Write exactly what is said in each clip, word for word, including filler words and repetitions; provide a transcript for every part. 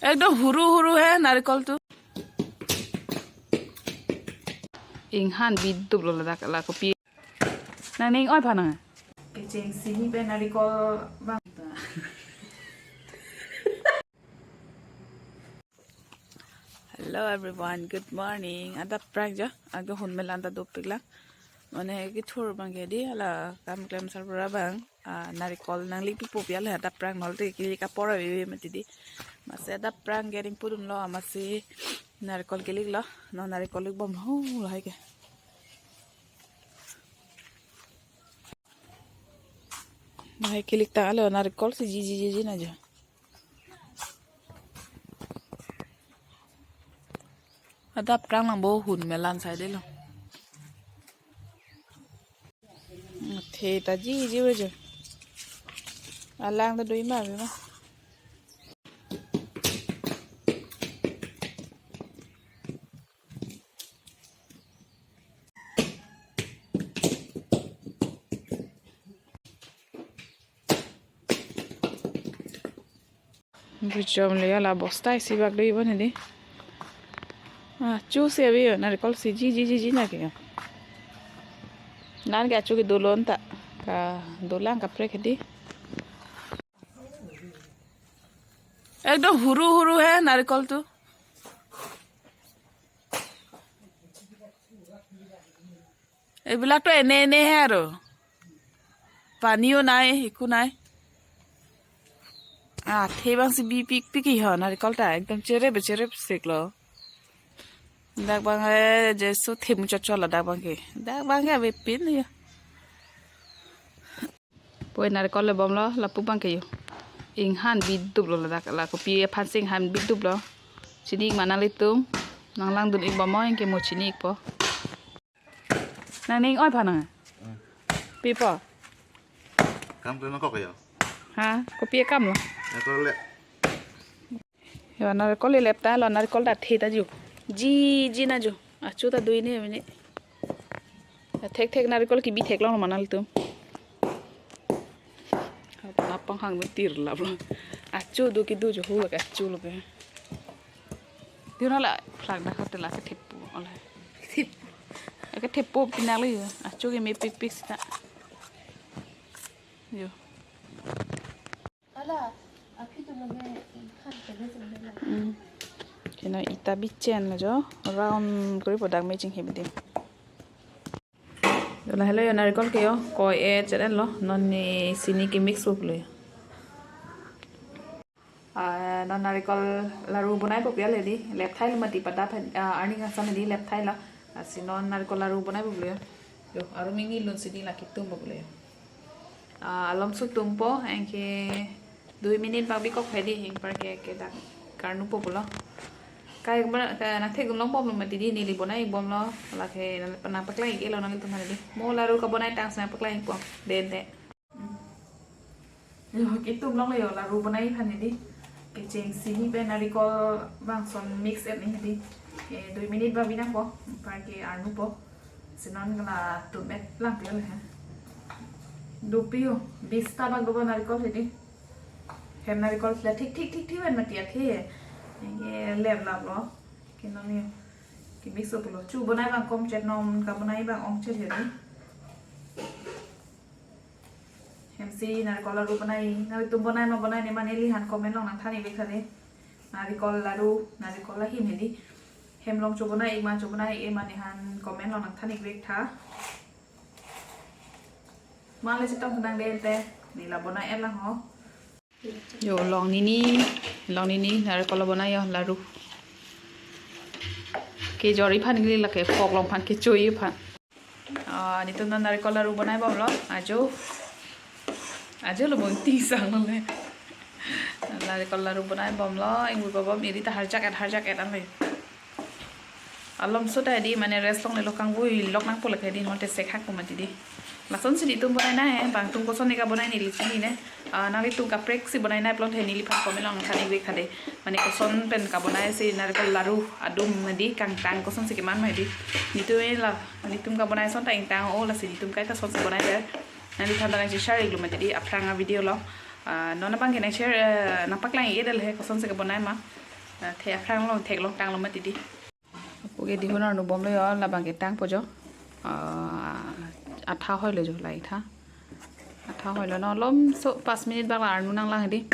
Ekdom huru huru he narikol tu. Inghan bidup lo ladak la kopi. Nang ning oi phanang. Kecheng sini pen narikol bang. Hello everyone, good morning. Adap prang jo, aga hun melan ta dopik lang. Mane kethur bang ke di hala kam klem sarbura bang. Ah, narikol nangli pipo pial adap prang nol te kili ka pora bebe mati di. Masi adap prang ke ring pudun lo, masi narikol kilik lo. No narikol lik bom ho lahai ke. Lahai kilik ta alo narikol si ji ji ji ji na jo. Adap prang nang bo hun melan sai de lo. Theta ji ji we jo. Alang ta dui ma be ma. Bujom le ala bosta isi bak dei bon hedi. Ah, chu si abi narikol si ji ji ji ji na ke. Nan ke achu ke dolon ta ka dolang kaprek hedi. Ekdom huru huru he narikol tu. এইবিলাক তো এনে এনে হে আৰু। পানীও নাই, একো নাই। আ, thebang si bipik pik hi ho, narikol ta ekdom cherep cherep sik lo। Dak bang he, jesu themu chot chot lo dak bang ke। Dak bang ke ave pin ya। Poi narikol le bom lo, lapu bang ke yo। Inghan bidup lo ladak, la kopi aphan si inghan bidup lo। Chini ik ma nanglitum, nang langdun ik bom mo, ingke mo chini ikpo। Nang ning oi phanang. Hmm. Pipo? Kam tu nangkok ya? Ha, kopi akam lo? Ya, kalau le. Yo, narikol le lep ta lo, narikol ta the ta ju. Ji, ji na ju. Achu ta dui ne mene. Thek thek narikol kibi theklong lo ma nanglitum. Apa nang panghang me tir lap lo. Achu do kidu ju hu lo ke achu lo ke. Di na la phlak na hotel la ke thepo ola. Ke thepo pinang lo yo. Achu ke mepik pik sita. Yo. Ala, aphi tu lage khan kele sendela. Hmm. Keno ita bichen lo jo, round kori po dak meching he bidi. Dola hello yo narikol ke yo, koi e cheren lo, non ne sini ke mix up lo yo. Ah, non narikol laru bonai po pial hedi, lep thai lo mati pada pha-, ah, arni ngasam hedi lep thai lo. Ah, si non narikol laru bonai po lo yo. Yo, aru mingni lun sini la kitum po lo yo. Ah, alom su tumpo, anke dui minute bak bikok hedi hing par ke, ke dak karnu po pulo. Kai ba, ka, nang thek long bom lo mati di neli bonai bom lo, lake nang, nang paklang ik lo nanglitum hedi. Mo laru kabonai tang si nang paklang ik bom, den te. Yo, kitum long yo, laru bonai phan hedi. Kecheng sini pen narikol bang son mix et ni hedi. Ke dui minute bak binang po, par ke arnu po. Si non kala tum et lang pial he. Dupi yo, bista bak duba narikol hedi. Hem narikol la thik thik thik thik ven mati athe. Ye lem lap lo. Ke non yo. Ke mix up lo. Chu bonai bang kom chet non kabonai bang ong chet hedi. Hem si narikol laru bonai, nanglitum bonai ma bonai ne ma neli han comment long nang than ik vek tha de. Narikol laru, narikol lahin hedi. Hem long cho bonai ik ma cho bonai ik ma ne han comment long nang than ik vek tha. Ma le chetong nang den te, ne la bonai et lang ho. Yo, long nini, long nini, narikol bonai yo, laru. Ke jori phan gili lake, phok long phan, ke choi phan. Ah, netum non narikol laru bonai bom lo, ajo. Ajo lo bom ti sang lo le. Narikol laru bonai bom lo, ingbu bom, iri ta harjak et, harjak et an le. Alom so ta di mane rest long le lo kangvui lok nang po lake di non te sek hak po mati di. Lason si netum bonai na he, bang tum koson ne kabonai neli chini ne. Ah, nanglitum kaprek si bonai na plot he neliphan comment long than ik vek tha de. Mane koson pen kabonai si narikol laru adum di kangtang koson si keman ma di. Netum la, netum kabonai son ta ingtang o lasi netum kaita son si bonai de. Nangliphan ta nang share ik lo mati di aphrang a video lo. Ah, non abang ke nang share, eh, nang paklang ik edel he koson si kabonai ma. Ah, the aphrang long theklong tanglo mati di. Apo ke dihun arnu bomlo jo, labang ke tangpo jo. Ah, atha hoilo jo, la itha. Atha hoilo, non malomso pas minute bak la arnu nanglang hedi.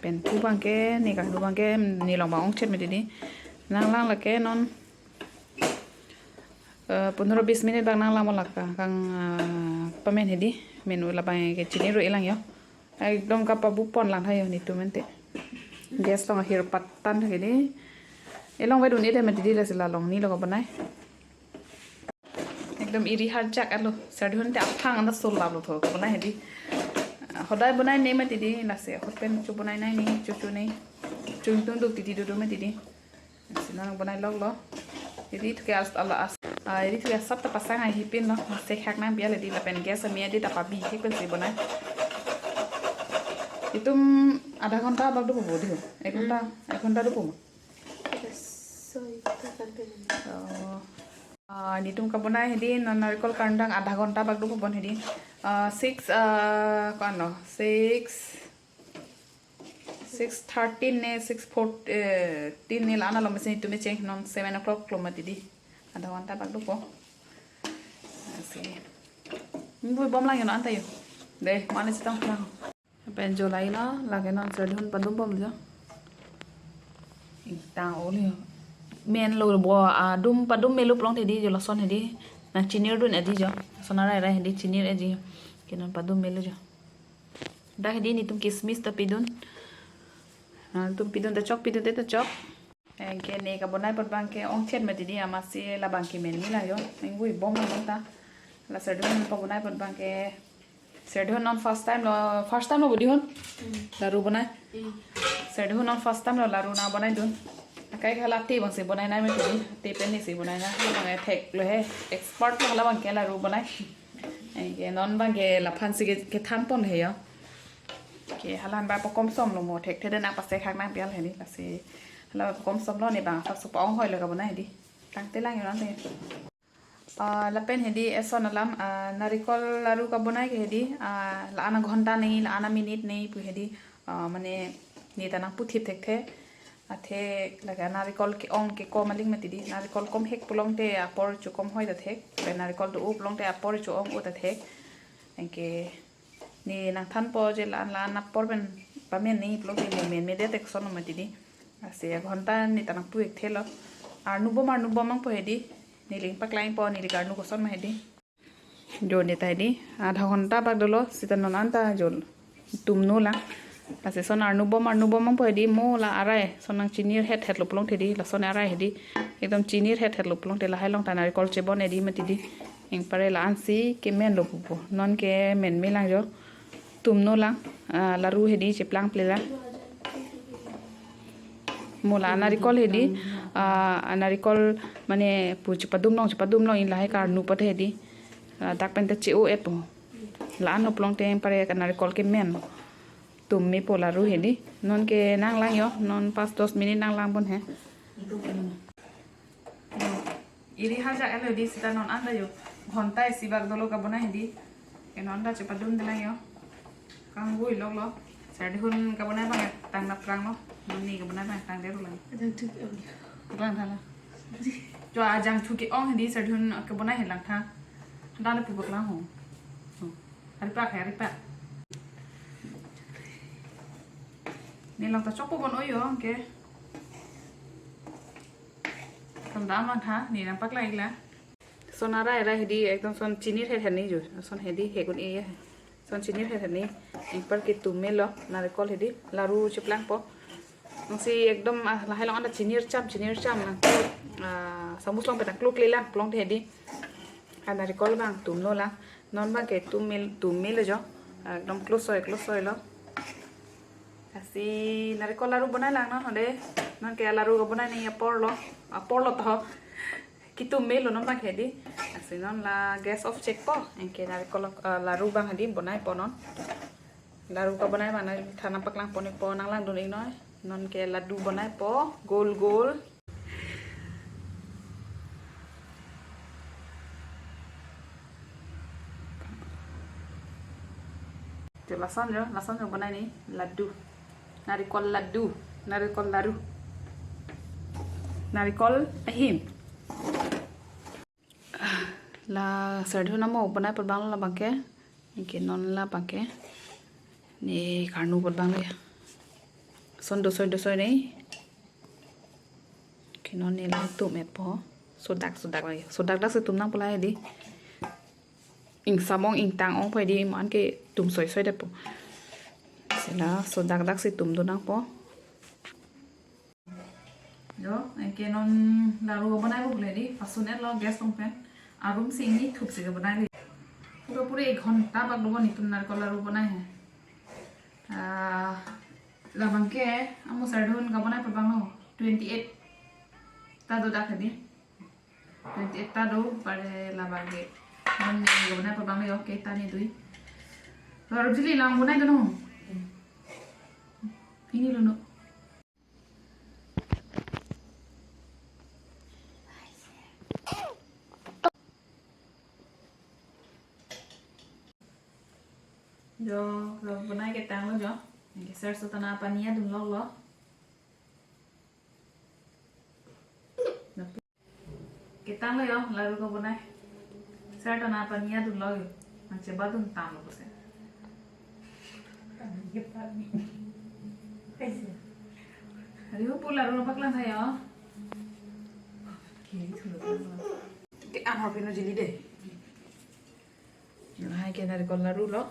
Pen thu abang ke, ne karnu abang ke, ne long abang ongchet mati di. Nanglang lake non, eh, pondro bis minute bak nanglang mo lake, kang, ah, pamen hedi. Menu labang ke chini ru-e lang jo. Ekdom kapabupon lang tha jo netum ante. Gas long ahir patan tha ke di. Elong vedun-e det mati di, lasi la longni lo kabonai. Ekdom iri harjak alo. Serdihun te aphang anta sol lap lo tho kabonai hedi. Hodai bonai ne mati di, lasi ahut pen chobonai nangji, chocho nangji. Chun tun duk titi dudu mati di. Lasi non bonai lok lo. Hedi thu ke as, ala as, ah, hedi thu ke asap ta pasang ahi pin lo. Masi khak nang bial hedi, lapen gas ami adi ta pabi hek pensi bonai. Itum adha ghonta bak dopo bo di ho. Ek ghonta, ek ghonta dopo ma? Soi ta kan pe nang. Oh. Ah, netum kabonai hedi, non narikol karnu adha ghonta bak dopo bon hedi. Ah, six, ah, ko-an lo? Six, six thirteen ne, six fourteen ne la-an lo masi netum cheng, non seven o'clock lo mati di. Adha ghonta bak dopo. Lasi. Ingvui bom lang jo non anta jo. De, mane chetong lang. Pen jo la-i lo, lake non serdihun padum bom jo. Ingtang oli jo. Men lo bo, ah, dum padum melo pulote di jo, lason hedi. Nang chinir dun edi jo. Lason arai arai hedi chinir edi jo. Ke non padum melo jo. Dak hedi netum kismis ta pidun. Nangtum pidun ta chok, pidunde ta chok. Anke ne kabonai apot abang ke ongchet mati di, amatsi labang ke men mela jo. Ingvui bom lang ta. La serdihun pabonai apot abang ke. Serdihun non first time lo, first time lo bo dihun? Laru bonai. Serdihun non first time lo laru nangbonaidun. Akai ke hala te abangsi bonai nai mati di. Te pen ne si bonai nai. Labang ke theklo he. Expert lo labang ke laru bonai. Anke non abang ke laphan si ke, kethan pon he jo. Ke hala abang pakom som lo mo, thekthe det nang, pase khak nang bial hedi, lasi hala pakom som lo, ne abang asap supa ong hoilo kabonai hedi. Tangte lang jo nang te. Ah, lapen hedi eson alam, ah, narikol laru kabonai ke hedi, ah, la-an aghonta nangji, la-an aminit nangji pu hedi, ah, mane ne ta nangputhip thekthe. Athe lake narikol ke-ong kekom aling mati di, narikol kom hek pulote apor chokom hoi ta thek, pen narikol do-o pulote apor cho-ong-o ta thek. Anke ne nangthanpo je la-an la-an apor pen pamen nangji pulote ne men me det ek son mati di. Lasi aghonta ne ta nangpu-ik thelo. Arnu bom, arnu bom nangpo hedi. Neli nangpaklangpo, neli karnu koson ma hedi. Jo ne ta hedi. Adha ghonta bak dolo, seta non anta jo tumno lang. Lasi son arnu bom, arnu bom nangpo hedi, mo la arai son nang chinir het het lo pulote di, lason arai hedi. Ekdom chinir het het lo pulote lahai along ta narikol chebon edi mati di. Ingpare la-ansi kemen lo pupo. Non ke men me lang jo. Tumno lang, ah, laru hedi cheplang ple lang. Mo la narikol hedi, ah, narikol mane pu chepadum long, chepadum long, in lahai karnu apot hedi. Ah, dak pen ta che-o-et po. La-an lo pulote ingpare ke narikol kemen. Tum mepo laru hedi. Non ke nanglang jo, non pas dos minute nanglang bon he. Iri harjak elo di, seta non anta jo. Ghonta isi bak dolo kabonai hedi. Ke non anta chepadum de lang jo. Kangvui lok lo. Serdihun kabonai abang tang nangprang lo. Non ne kabonai abang tangdet lang. Ajangthu ke-ong. Lang tha la. Jo ajangthu ke-ong hedi, serdihun kabonai he lang tha. Anta le pu bak lang ho. Ho. Ari pak he, ari pak. Ne long ta chokpo bon oi jo, ke. Kam dam lang tha, ne nangpaklang-ik la. Son arai arai hedi, ekdom son chinir het het nangji jo. Son hedi, hek un-e ya. Son chinir het het nangji. Ingpar ke tum melo, narikol hedi, laru cheplangpo. Nangsi ekdom, ah, lahai along anta chinir cham, chinir cham nang. Ah, samus along pen ta kluk le lang, pulote hedi. Ah, narikol abang tumno lang. Non abang ke tum mel, tum melo jo. Ah, ekdom klosoi, klosoi lo. Lasi narikol laru bonai lang non hode. Non ke laru kabonai nangji apor lo. Apor lo to. Ketum melo non abang hedi. Lasi non la gas off chek po. Anke narikol, eh, laru abang hedi bonaipo non. Laru kabonai abang nangthan nangpaklang pon-ikpo, nanglangdun-iknoi. Non ke ladu bonaipo. Gol gol. Jo lason jo, lason jo bonai nangji, ladu. Narikol ladu, narikol laru. Narikol ahim. La sardhun amo bonai pabang labangke. Anke non labangke. Ne karnu pabang le. Son dosoi dosoi ne. Anke non ne la tum-etpo. Sodak sodak lagi. Sodak dak si tum nangpo la hedi. Ingsamong ingtang ong pai di, mo-an ke tum soisoi detpo. Lasi la sodak dak si tum dun nangpo. Jo, anke non laru bonai bo le di, pasun-etlo gas along pen. Arum si ingni thup si ke bonai le. Pura pura ek ghonta bak lo netum narikol laru bonai hai. Ah, labangke amo sardhun kabonai pabang lo, twenty-eight ta dodak hedi. Twenty-eight ta do, pare labangke. Non ne kabonai pabang le, okay, ta ne dui. Laru jili lang bonai dunnon. Pini dunnon. Jo, laru bonai ketang lo jo. Anke sar so tana pani adun lok lo. Ketang lo jo, laru kabonai. Sar tana pani adun lo jo. Nang cheba dun tam lo pusi. Hari hupu laru lo paklang tha jo. Ke anhor pino jili de. Lahai ke narikol laru lo.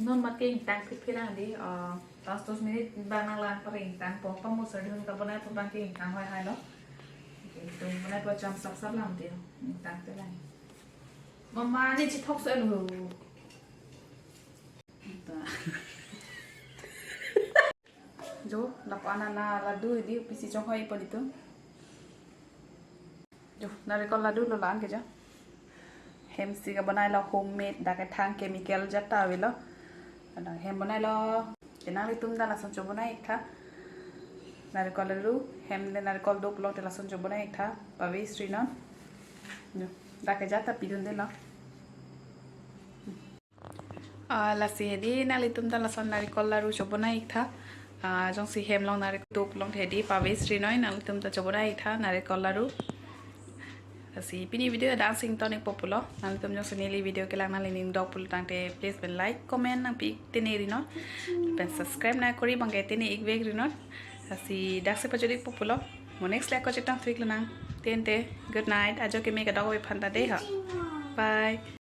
Non mat ke ingtang phit phit lang di, ah, pas dos minit bang nang lang pare ingtangpo, pamo sardhun kabonai pabang ke ingtang hoi hai lo. Oke, tum bonai po cham sap sap lang di, ingtang te lang. Mama ne chithok so lo. Jo, lapu-an ana ladu hedi pisi chonghoi pon itum. Jo, narikol ladu lo la-an ke jo. Hem si kabonai lo homemade, dak kethang chemical jat ta avelo. Adang hem bonai lo. Ke nanglitum ta lason chobonai ik tha. Narikol ladu, hem le narikol doplo te lason chobonai ik tha. Pavis rinon. Jo, dak ke jat ta pidun de lo. Ah, lasi hedi nanglitum ta lason narikol laru chobonai ik tha. Ah, jongsi hem along narikol doplo te hedi pavis rinoi, nanglitum ta chobonai ik tha narikol laru. Lasi pini video adang si ington ikpo pulo. Nanglitum jongsi neli video kelang nanglining dok pulo tangte please pen like, comment nangpi ik tene rinon. Pen subscribe nangkori abangke tene ik vek rinon. Lasi dak si pajut ikpo pulo. Mo next le ako chetong thu ik lonang. Tente, good night. Ajo keme kadokave aphan ta dei ho. Bye.